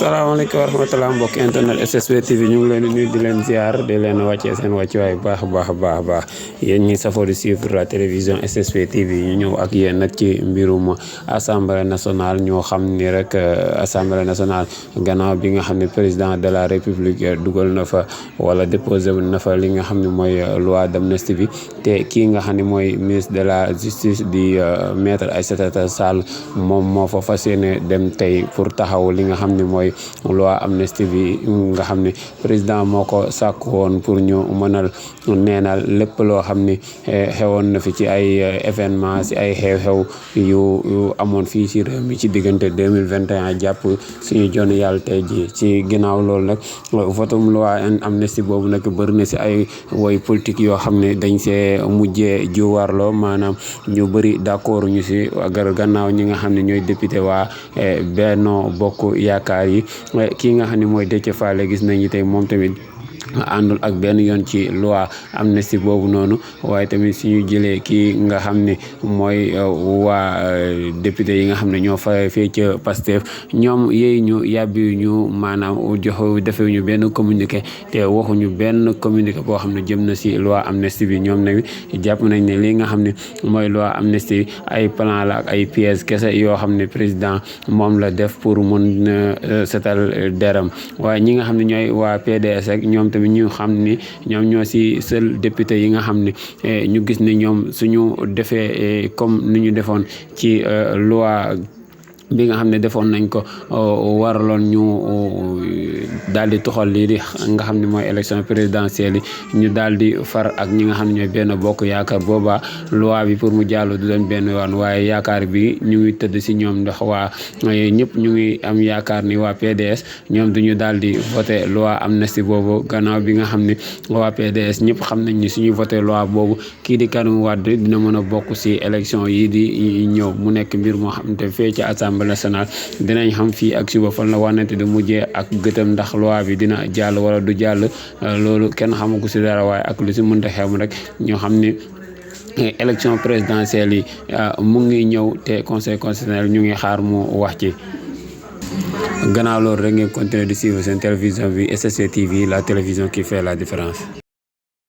salaamaaleykum wa rahmatulah mbokk internet SSB TV ñu ngi leen di nuyu di leen ziar di leen wàccee seen wàccuwaay baax a baax yéen ñi safoo di suivre la télévision SSB TV ñu ñëw ak yéen nag ci mbirum assemblée nationale ñoo xam ni rek assemblée nationale gannaaw bi nga xam ne président de la république dugal na fa wala déposé na fa li nga xam ne mooy loi d'amnistie bi te kii nga xam ne mooy ministre de la justice di maître Aïssata Tall Sall moom moo fa fas yéene dem tey pour taxaw li nga xam ne mooy loi amnistie bi nga xam ne président moo ko sàkk woon pour ñu mënal neenal lépp loo xam ni xewoon na fi ci ay événement si ay xew-xew yu amoon fii ci réew mi ci diggante 2021 jàpp suñu jon yàlla tey ji ci ginnaaw loolu nag votum loi amnistie boobu nag bëri na si ay woy politique yoo xam ne dañ see mujjee jiwarloo maanaam ñu bëri d'accord ñu si gannaaw ñi nga xam ne ñooy député waa Benno Bokk Yaakaar yi kii nga xam ne mooy Déthié Fall gis nañu tey moom tamit àndul ak benn yoon ci loi amnistie boobu noonu waaye tamit suñu jëlee kii nga xam ne mooy waa député yi nga xam ne ñoo fa fee ca Pastef ñoom yéey ñu yàbbi ñu maanaam defee ñu benn communiqué te waxuñu benn communiqué boo xam ne jëm na si loi amnistie bi ñoom nag jàpp nañ ne li nga xam ne mooy loi amnistie ay plan la ak ay pièces kese yoo xam ne président moom la def pour mun setal deram waaye ñi nga xam ne ñooy waa PDS rek ñoom tamit ñu xam ni ñoom ñoo si seul député yi nga xam ne ñu gis ne ñoom suñu defee comme ni ñu defoon ci loi bi nga xam ne defoon nañ ko waraloon ñu daal di toxal lii di nga xam ne mooy élection présidentielle yi ñu daal di far ak ñi nga xam ne ñooy benn bokk yaakaar boobaa loi bi pour mu jàll du doon benn yoon waaye yaakaar bi ñu ngi tëdd si ñoom ndax waa ñëpp ñu ngi am yaakaar ni waa PDS ñoom duñu daal di voté loi amnistie boobu gannaaw bi nga xam ne waa PDS ñëpp xam nañ ni suñu voté loi boobu kii di Karim Wade dina mën a bokk si élection yi di ñëw mu nekk mbir moo xam te fee ci assemblée nationale dinañ xam fii ak suba fan la wànnante di mujjee ak gëtëm ndax loi bi dina jàll wala du jàll loolu kenn xamagu si dara waaye ak lu si mënta xew rek ñoo xam ne élection présidentielle yi mu ngi ñëw te conseil constitutionnel ñu ngi xaar mu wax ci gannaaw loolu rek ngeen continuer di suivre seen télévision bi SSB TV la télévision qui fait la différence.